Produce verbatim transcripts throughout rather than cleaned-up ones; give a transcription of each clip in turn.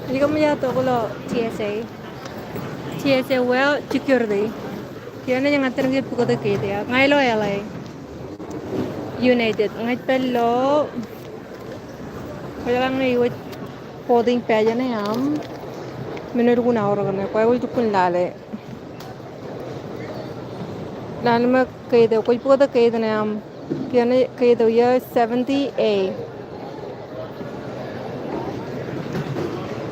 Ej kōṃṃan tok ilo TSA. TSA wōt security. Kiiō naaj ñan tōn ke bōktok keid eo. Ña ilo L A. United. Ña ij pād ilo. Kwōjeḷā ñe ewōr boarding pass ṇe aṃ. Men eo lukkuun aorōk ṇe. Kwōj lukkuun lale. Lale ṃōk keid eo. Kwōj bōktok keid ṇe aṃ. Kiiō keid eo iiō seventy A.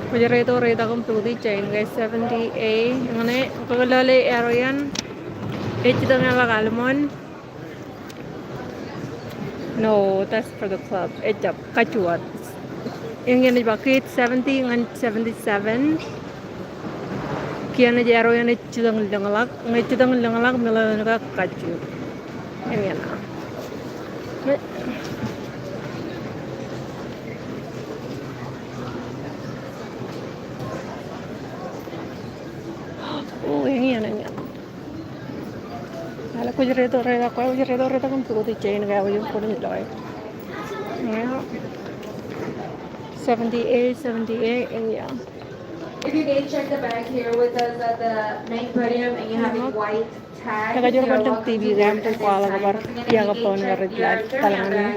Kwōj reitok reitok im bōktok jān ke seventy A. Eñṇe, kwōj lale arrow in. Ej jitōñḷọk almon. No, that's for the club. Ejjab, kajju wōt. Eñin ej ba keid seventy ñan seventy-seven. Kiiō ej arrow in ej jitōñ lōñḷọk. Ñe jitōñ lōñḷọk, meḷeḷe in ke kajju. Eñin a. O, eñin, eñin. Lale kwōj reitok reitok, kwōj reitok reitok im bōktok jān ke aō im kwōn loe. Seventy A, seventy A, eñin. If you can check the bag here with us at the main podium and you have a white tag, you're welcome to wear it at this time. Once again, if you can check your camera,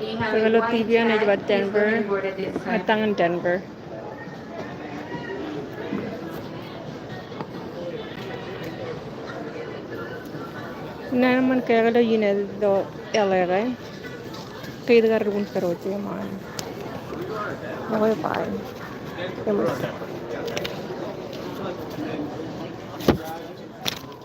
you have a white tag, you're welcome to wear it at this time. Ekajjioñ bar tok T V eo, ej ba Denver. Etañin Denver. Naan ṃōn ke ilo United ilo L A ke. Keid ko ad lukkuun pād wōt ṃaan. Ṃokwe bye. Eṃōj.